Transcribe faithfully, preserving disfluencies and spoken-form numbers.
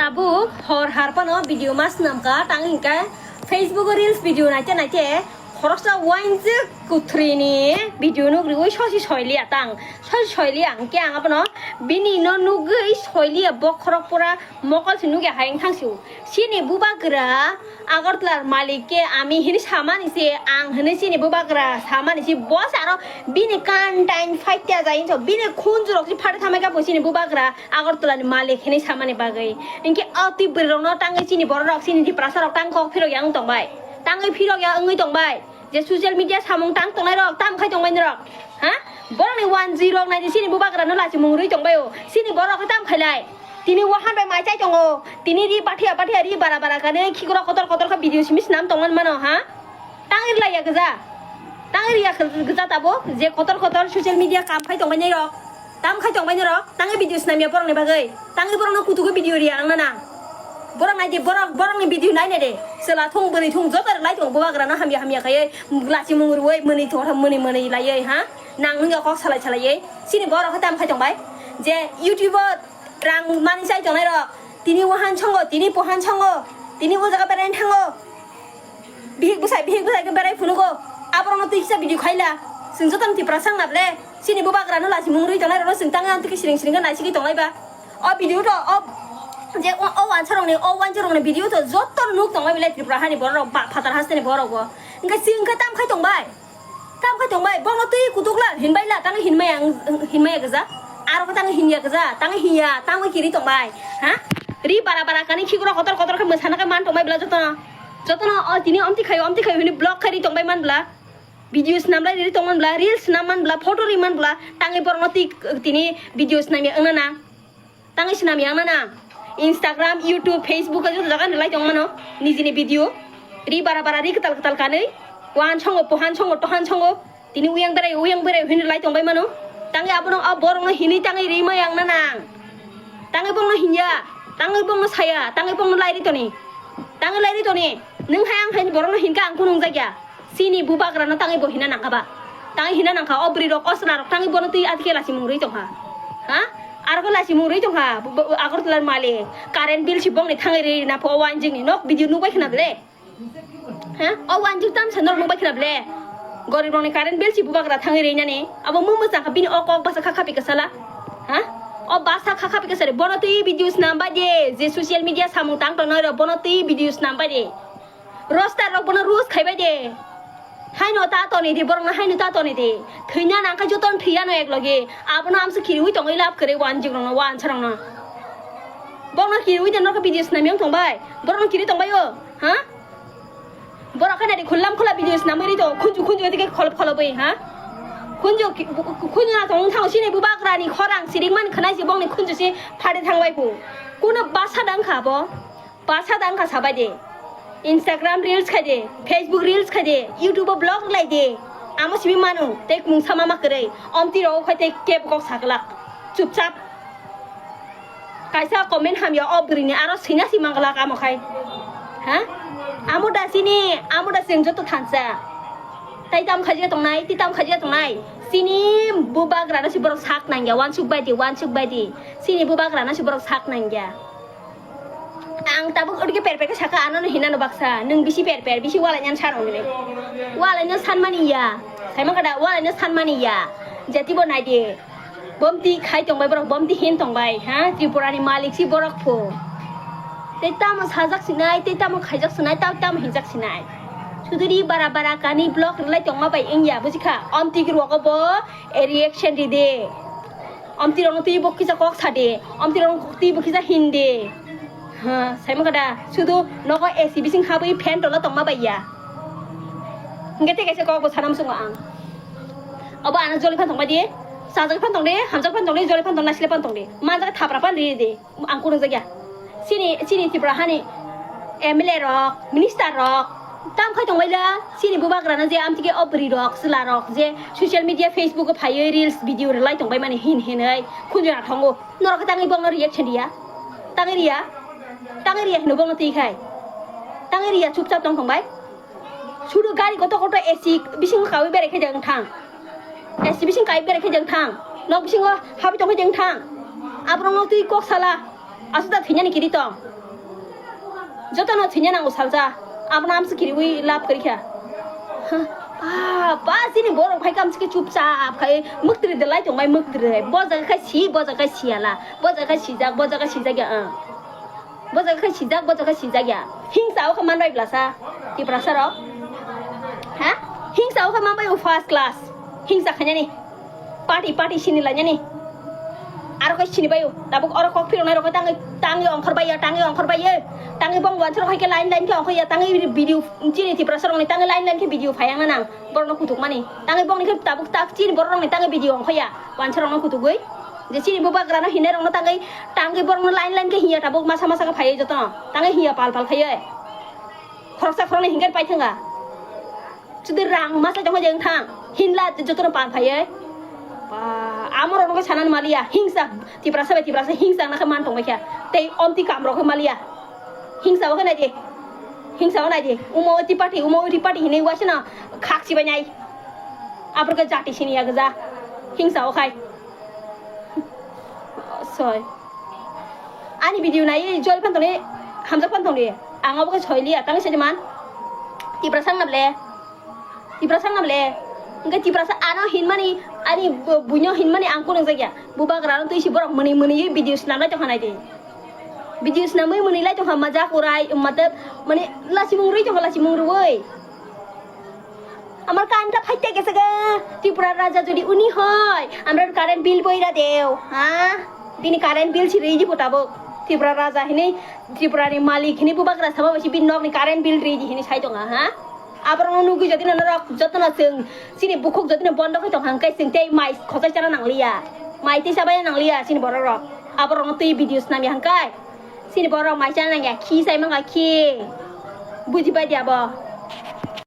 Tabuk hor har phano video ma swnam kha, tang hwnkhe Facebook o reels video naite naite khoroksa wainjwk kwthwini video nukriwi sosi soiliya tang, sosi soiliya hwnkhe ang abono bini no nugwi soiliya bokhorok pura mokol se nukya hai wng thang sio. Chini bubagra Agartala malik khe ami hini samani se, ang hini chini bubagra samani se, bo se aro bini kan tain fight ya jai hinso, bini khunju rok se phari thamai kha bo chini bubagra Agartala ni malik hini samani bagwi. Hinkhe o twi bwrwi rok no tangwi chini borok rok chini Tiprasa rok tang kok phirok ya wng tong bai, tangwi phirok ya wngwi tong bai. Je social media samung tang tongnai rok, tam khai tongbai norok? Ha? Borok ni one G rok nai di, chini bubagra no lachi mung rwi tongbai o. Chini borok khe tam khailai. Tini wahan bai mai chai tongo. Tini ri pathia pathia ri bara bara kani khikrok kotor kotor kha video simi snam tongman mano, ha? Tang ri laiya gja. Tang ri ya gja tabo je kotor kotor social media kam khai tongbai nai rok. Tam khai tongbai norok, tangwi video snamya borokni bagwi, tangwi borokno kutugo video riya wngna nang. Borok nai di, borok, borokni video nai nai de, chwla thung, bwrwi thung, joto rwlai thung, bubagrano hamya hamya khaiwi, lachi mung rwui, mwnwi thung, mwnwi mwnwi laiwi, ha? Nang nungya kok salai salaiwi, chini borok khe tam khai tongbai, je YouTube-o rang mani chai tongnai rok, tini wahan songo, tini pohan songo, tini o jaga beraina thango. Bihik bwsai, bihik bwsai khe berai phunugo. Aborokno twi kisa video khaila. Chwng jotono Tiprasa wngna ble. Chini bubagrano lachi mung rwi tongnai rokno chwng tangwi amtwi khe siring siring khe naisigwi tonglai ba. O video to, o je o, o wansarokni, o wansarokni video to joto nuk tongbai belai Tripura hani borok rok, ba phatar hasteni borok bo. Hwnkhe chwng khe tam khai tongbai. Tam khai tongbai, bono twi kutuk la, hinbai la, tangwi hinmai ang, hinmai ya gja. Aro khe tangwi hinya gja, tangwi hinya, tangwi kiri tongbai. Ha? Ri bara bara kani khikrok kotor kotor khe mwsana khe man tongbai bla jotono. Jotono o tini omti khayo, omti khayo hini block khai ri tongbai man bla. Video snam lai ri tong man bla, reels snam man bla, photo ri man bla, tangwi borokno twi tini video snam ya wngna nang. Tangwi snam ya wngna nang. Instagram, YouTube, Facebook o joto jaga ni lai tong mano nijini video. Ri bara bara ri kwtal kwtal kanwi. Wahan songo, pohan songo, tohan songo. Tini uyang berai, uyang berai hini lai tongbai mano. Tangwi abono o borokno hinwi tangwi ri ma ya wngna nang. Tangwi bongno hinya, tangwi bongno saya, tangwi bongno lairi toni. Tangwi lairi toni. Nwng hai ang hai borokno hinkha ang kunung jakya. Chini bubagrano tangwi bo hina nangkha ba. Tangwi hina nangkha o bwrwi rok o chwla rok tangwi bono twi atike lachi mung rwi tongkha. Ha? Aro khe lachi mung rwi tongkha. Bo, bo, Agartala malik. Current bill si bongni thangwi rwi na pho o wainjikni nok video nukbai khna bele. Ha? O wainjik tam sa norok nukbai khna bele. Gorib rokni current bill si bubagra thangwi rwi nani. Abo mung mwchang kha bini o kok basa kha khapi kwsala. Ha? O basa kha khapi kwsari bono twi video snam bai de. Je social media samung tang tongnai rok bono twi video snam bai de. Roster rok bono roast khaibai de. Haino ta toni de, borokno haino ta toni de. Thwina nangkha jotono thwiya no ek loge. Abono amsa khiriwi tongwi lab kwrwi wainjik rokno, wansa rokno. Borokno khiriwi de norok video snam yang tongbai. Borokno khiri tongbai o, ha? Borok khe nari khullam khula video snamwi ri to. Khunju khunju tike khol khol bwi, ha? Khunju ki-, khunju na tong thang sini bubagrani khorang siring man khwnai si bongni khunju si phade thangbai phu. Kuno basa dang kha bo. Basa dang kha sabai de. Instagram reels khai de, Facebook reels khai de, YouTube o vlog lai de. Amo simi manu, tei mungsa mama kwrwi. Omti rok khai tei kebo kok saklak. Chupchap. Kaisa comment hamya o bwrwini aro sina si manglak amo khai. Ha? Amo da sini, amo da sini joto thansa. Tai tam khajiya tongnai, ti tam khajiya tongnai. Sini bubagrano si borok sak nangya, wansuk bai di, wansuk bai di. Sini bubagrano si borok sak nangya. Ang tabuk orke per per khe sakha, ano no hinano baksa, nwng bisi per per, bisi walai nyan sano nini. Walai no sanmani ya, saimang kada walai no sanmani ya. Jati bo nai di, bomti khai tongbai borok, bomti hin tongbai, ha? Tripura ni malik si borok pho. Tei tamo sajak sinai, tei tamo khaijak sinai, tamo tamo hinjak sinai. Suduri bara bara kani blog rwlai tongma bai wngya, bujikha? Omti rwgo bo reaction ride. Omtirokno twi bo kisa kok sa de, omtirokno twi bo kisa hin de. Ha, saimang kha da, sudu nogo A C bising habwi fan tola tongma bai ya. Hingke tei kaisa kok bo sana muchungo ang. Obo ano joli phan tongma di, sajak phan tong de, hamjak phan tong de, joli phan tong, naisle phan tong de, manjak thapra phan ri de, ang kunung jakya. Chini, chini Tripura hani M L A rok, minister rok, tam khai tongbai la, chini bubagrano je amtike o bwrwi rok, chwla rok je social media, Facebook o phaiwi reels, video rwlai tongbai mani hin hinwi khunjona thongo. Norok khe tangwi bongno reaction riya? Tangwi riya? Tangwi riya hino bongno twi khai? Tangwi riya, chupchap tong tongbai? Sudu gari kotor kotor A C bisingo kawi berai khe jang thang. A C bising kawi berai khe jang thang. Nok bisingo habi tong khe jang thang. Aborokno twi kok sala. Aswk da thwinani kiri tong. Jotono thwina nango salsa. Abono amsi kiriwi love kwrwi kha. Ha, ba, ba, chini borok phai kamsi khe chupchap khai muktri de lai tongbai muktri. Bo jaga khai si, bo jaga khai siyala. Bo jaga khai sijak, bo jaga khai sijak ya, ah. Bo jaga khai sijak, bo jaga khai sijak ya. Hingsa o khe manbai blasa. Tiprasa rok. Ha? Hingsa o khe manbai o first class. Hingsa khainani. Party, party sini lainani. Aro khe sini bayo. Tabuk oro kok phiroknai rok khe tangwi, tangwi ongkhor baiya, tangwi ongkhor baiya. Tangwi bong wansa rok hai khe line, line khe ongkhor ya. Tangwi video chini Tiprasa rokni tangwi line, line khe video phayang na nang. Borokno kutuk mani. Tangwi bongni khe tabuk tak chini borok rokni tangwi video ongkhor ya. Wansa rokno kutugwi. Je chini bubagrano hinai rokno tangwi, tangwi borokno line, line khe hiya tabuk masa, masa khe phaiwi jotono. Tangwi hiya pal, pal khaiwi. Khoroksa khoroknwi hinkhe pai thangkha. Jodi rang masa tongkha je wngthang, hinla jotono pal phaiwi. Ba, amorokno khe sanani maliya, hingsa, Tiprasa bai Tiprasa hingsa wngna khe man tongbai kha. Tei omtwi kamrok khe maliya. Hingsa o khe naidi, hingsa o naidi, umo oti party, umo oti party hinwi uaisano khak chibai nai. Aphuru khe jati sini ya gwja, hingsa o khai. Soi. Ani video nai joy phan tongni, hamjak phan tongni. Ang abo khe soi liya, tangwi sai man. Tiprasa wngna ble. Tiprasa wngna ble. Hingke Tiprasa ano hinmani, ani bu-, buino hinmani ang kunung jakya. Bubagrano twi si borok mwnwi mwnwi video snam lai tongkha naidi. Video snamwi mwnwi lai tongkha majak urai, matlab, mane lachimung rwi tongkha, lachimung rwi. আমার কারেন্টটা ফাইটে গেছে গা। ত্রিপুরার রাজা যদি উনি হয়, আমরা কারেন্ট বিল বইরা দেও, হ্যাঁ? Bini current bill si ridi bo tabuk. Tripura raja hinwi, Tripura ni malik hinwi bubagra sama bai si bini nokni current bill ridi hinwi sai tonga, ha? Aborokno nugwi jodi no norok jotono chwng chini bukhuk jodi no bondo khai tong hangkai chwng tei mai khosai chana nangliya. Mai tei chabaiya nangliya chini borok rok. Aborokno twi video snamya hangkai. Chini borok mai chana nangya, khi sai mangka khi. Bujibai di abo.